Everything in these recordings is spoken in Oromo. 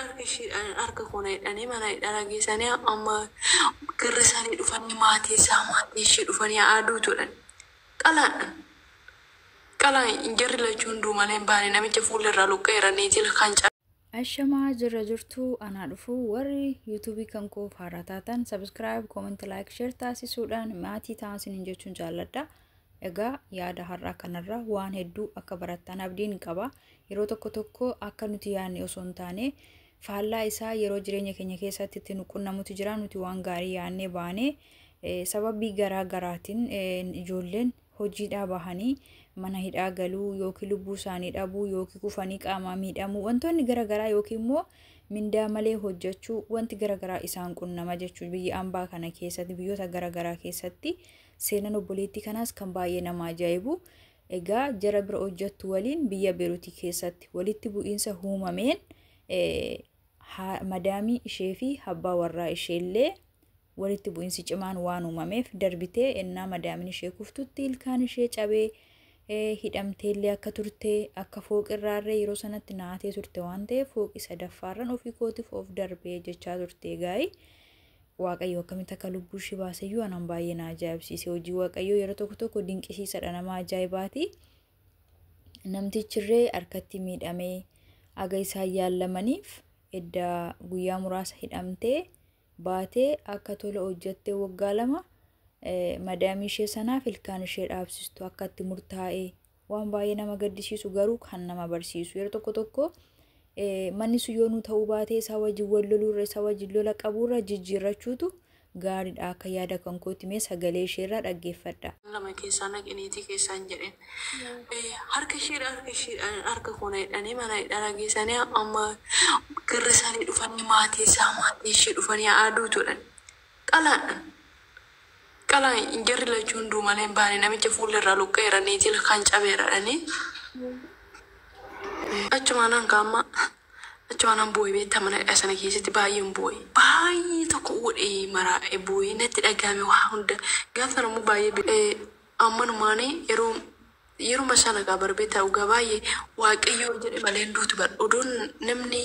Harka ishiidhaan harka koona hidhanii mana hidhaa geessanii amma garri isaanii dhufanii maatii isaa maatii ishee dhufanii aduutuudhaan qalaadhaan. Qalaan jarri lachuu hunduu malee hin baane namicha fuula irraa luqqa'eera niitii kan Ashamaa jirra jirtuu, anaa dhufuu. Warri YouTubeii kan koo haaraa taatan subscribe, comment, like, share taasisuudhaan maatii ta'an jechuun jaalladha. Egaa yaada har'aa kanarra waan hedduu akka barattan abdiin qaba. Yeroo tokko tokko akka nuti yaadne osoo hin taane faallaa isaa yeroo jireenya keenya keessatti itti nu qunnamutu jira. Nuti waan gaarii yaadnee baanee sababii garaa garaatiin ijoolleen hojiidhaa bahanii mana hidhaa galuu yookiin lubbuu isaanii dhabuu yookiin kufanii qaamaa miidhamuu, wantoonni garaagaraa yookiin immoo mindaa malee hojjechuu, wanti garaagaraa isaan qunnama jechuudha. Biyya ambaa kana keessatti, biyyoota garaagaraa keessatti seenan obboleettii kanaas kan baay'ee nama ajaa'ibu. Egaa jara bira hojjettu waliin biyya Beeruutii keessatti walitti bu'iinsa uumameen madaamii ishee fi abbaa warraa isheellee walitti bu'iinsi cimaan waan uumameef darbitee ennaa madaamiin ishee kuftutti ilkaan ishee cabee hidhamteellee akka turte, akka fooqirraarree yeroo sanatti naatee turte waan ta'eef fooqii sadaffaarran ofii kootiif of darbee jechaa turte. Gaa'ii Waaqayyo akkamitti akka lubbuu ishee baaseyyuu anaan baay'ee na ajaa'ibsiise. Hojii Waaqayyoo yeroo tokko tokko dinqisiisadha, nama ajaa'ibaati. Namtichirree harkatti miidhamee aga isaan yaallamaniif edda guyyaa muraasa hidhamtee baatee akka tola hojjettee waggaa 2 madaamii ishee sanaaf ilkaan ishee dhaabsistu akka itti murtaa'ee, waan baay'ee nama gaddisiisu garuu kan nama barsiisu. Yeroo tokko tokko manni sun yoo nu ta'uu baatee isaa wajjin wal loluurra, isaa wajjin lola qabuurra jijjiirrachuutu gaariidha akka yaada kan kootti. Mee sagalee isheerraa dhaggeeffadha. Lama keessaa naqiniitii keessaan jedheen. Harka isheedha harka isheedhaan harka koona hidhanii mana hidhaa geessanii amma garri isaanii dhufanii maatii isaa maatii ishee dhufanii aduutuudhaan qalaadhaan. Qalaan jarri lachuu hunduu malee hin baane namicha fuula irraa luqqa'eera niitii kan cabeera dhanii. Achumaanaan kaamma achumaanaan boo'ee beektaa, mana hidhaa sana keessatti baay'een boo'e. Baay'ee tokko godhee maraa'e, boo'ee natti dhagahame waa hunda. Gaafa sana immoo baay'ee ammanumaanii yeroo yeruma sana gaa barbee ta'u gaa baay'ee Waaqayyoo jedhe malee hin duutu bar. Odoon namni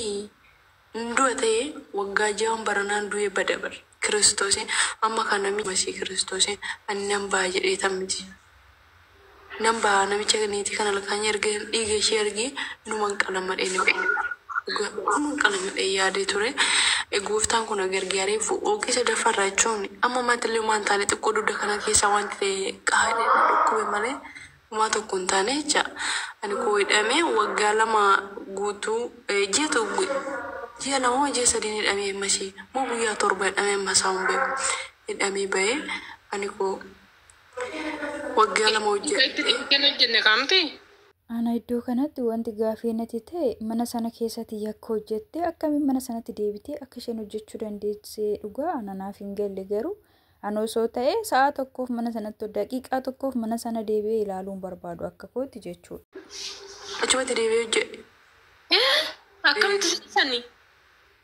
hin du'a ta'e waggaa 6 baranaan du'ee bada bar. Kiristoosiin amma kan namni Masii Kiristoosiin ani nan ba'a jedhee tan miti. Nan ba'a, namicha niitii kana ilkaan erga dhiiga ishee argee inuman qalamadhee, inuman qalamadhee yaadee ture. Gooftaan kun gargaaree fooqii sadaffaarraa jechuun amma ammaatti waan taane xiqqoo dugda kana keessa wanti ta'e qaadhee na dhukkube malee homaa tokko hin taane jecha. Ani koo hidhamee waggaa 2 guutuu, ji'a tokko, ji'a 2 moo ji'a 3 hidhamee ammasii moo guyyaa 7 hidhamee amma isaa hin beeku. Hidhamee bahee ani koo waggaa 2 hojjedhe. Kan hojjenne kaamti? Ana iddoo kanatti wanti gaafii natti ta'e, mana sana keessatti yakka hojjette akkamiin mana sanatti deebitee akka isheen hojjechuu dandeessee dhugaa ana naaf hin galle. Garuu ana osoo ta'e sa'a tokkoof mana sanatti, daqiiqaa tokkoof mana sana deebi'ee ilaaluun barbaadu akka kootti jechuudha. Achumatti deebi'ee hojjedhe. Akkamitti sani?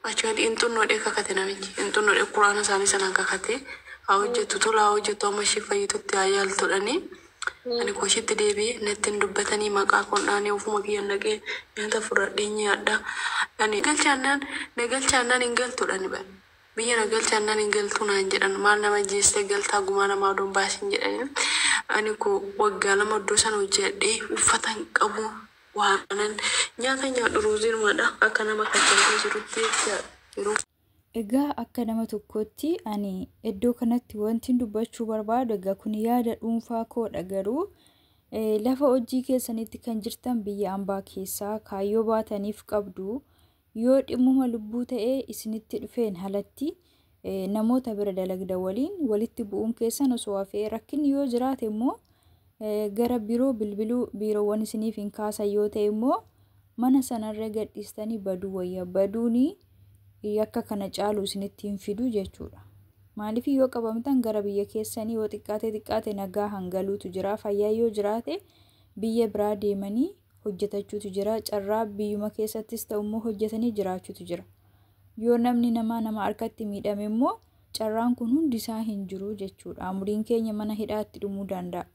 Achumatti hin xunnoodhee kakate namichi. Hin xunnoodhee quraana isaanii sanaan kakate. Haa hojjettu, tola haa hojjettu, amma ishee fayyitutti haa yaaltudhanii. Ani koshitti deebi'ee natti hin dubbatanii, maqaa koon dhaanii, ofuma kiyyan dhaqee nyaata fudhadhee nyaadha. Ani galchaannaan na galchaannaan hin galtuudhani bara. Biyya na galchaannaan hin galtuu naan jedhan, maal nama jeestee galtaa, gumaa namaa odoon baasin jedhanii. Ani koo waggaa 2 iddoo sana hojjedhee uffata hin qabu, waanan nyaata nyaadhu ruuziinumadha akka nama kajjaltee jirutti jechaadha. Yeroo Egaa akka nama tokkootti ani iddoo kanatti wanti dubbachuu barbaadu, egaa kun yaada dhuunfaa koodha, garuu lafa hojii keessanitti kan jirtan biyya ambaa keessaa kaayyoo baataniif qabdu, yoo dhimmuma lubbuu ta'ee isinitti dhufeen alatti namoota bira dalagda waliin walitti bu'uun keessan osoo hafee, rakkinni yoo jiraate immoo gara biiroo bilbiluu, biiroowwan isiniif hin kaasan yoo ta'e immoo mana sanarra gadhiistanii baduu wayya. Baduuni yakka kana caalu isinitti hin fidu jechuudha. Maaliif, yoo qabamtan gara biyya keessanii yoo xiqqaate xiqqaate nagaa hangaluutu jira. Fayyaa yoo jiraate biyya biraa deemanii hojjetachuutu jira. Carraa biyyuma keessattis ta'u immoo hojjetanii jiraachuutu jira. Yoo namni namaa nama harkatti miidhame immoo carraan kun hundi isaa hin jiru jechuudha. Umuriin keenya mana hidhaatti dhumuu danda'a.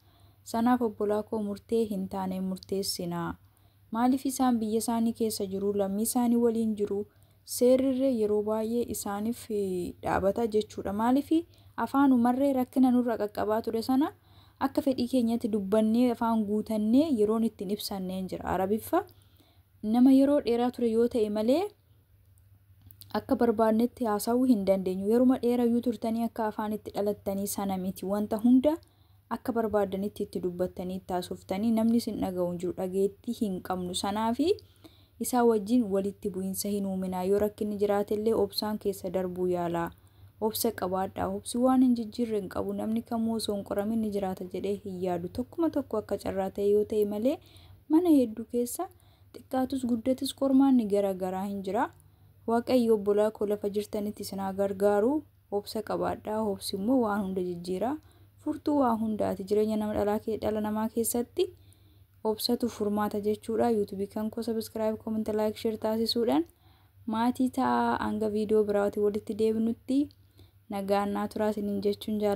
Sanaaf obbolaa koo, murtee hin taane murteessinaa. Maaliif, isaan biyya isaanii keessa jiru, lammii isaanii waliin jiru. Seerrirree yeroo baay'ee isaaniif dhaabata jechuudha. Maaliif afaanumarree rakkina nurra qaqqabaa ture sana akka fedhii keenyatti dubbannee afaan guutannee yeroon ittiin ibsannee jira. Arabiffa nama yeroo dheeraa ture yoo ta'e malee akka barbaadnetti haasa'uu hin dandeenyu. Yeruma dheerayyuu turtanii akka afaan itti dhalattanii sana miti. Wanta hunda akka barbaadanitti itti dubbattanii itti haasoftanii namni isin dhaga'u hin jiru, dhageettii hin qabnu. Sanaafi isaa wajjin walitti bu'iinsa hin uuminaa. Yoo rakkinni jiraatellee obsaan keessa darbuu yaalaa. Obsa qabaadhaa. Obsi waan hin jijjiirre hin qabu. Namni kamuu osoo hin qoramin ni jiraata jedhee hin yaadu. Tokkuma tokko akka carraa ta'e yoo ta'e malee mana hedduu keessa xiqqaatus guddatus qormaanni gara garaa hin jira. Waaqayyo obbolaa koo lafa jirtanitti isin haa gargaaru. Obsa qabaadhaa. Obsi immoo waan hunda jijjiira. Furtuu waa hundaati. Jireenya nama dhala namaa keessatti obsatu furmaata jechuudha. Yuutuubii kan koo subscribe, comment, like, share taasisuudhaan maatii ta'a. Hanga viidiyoo biraatiin walitti deebinutti nagaan naa turaa isiniin jechuun jaalladha.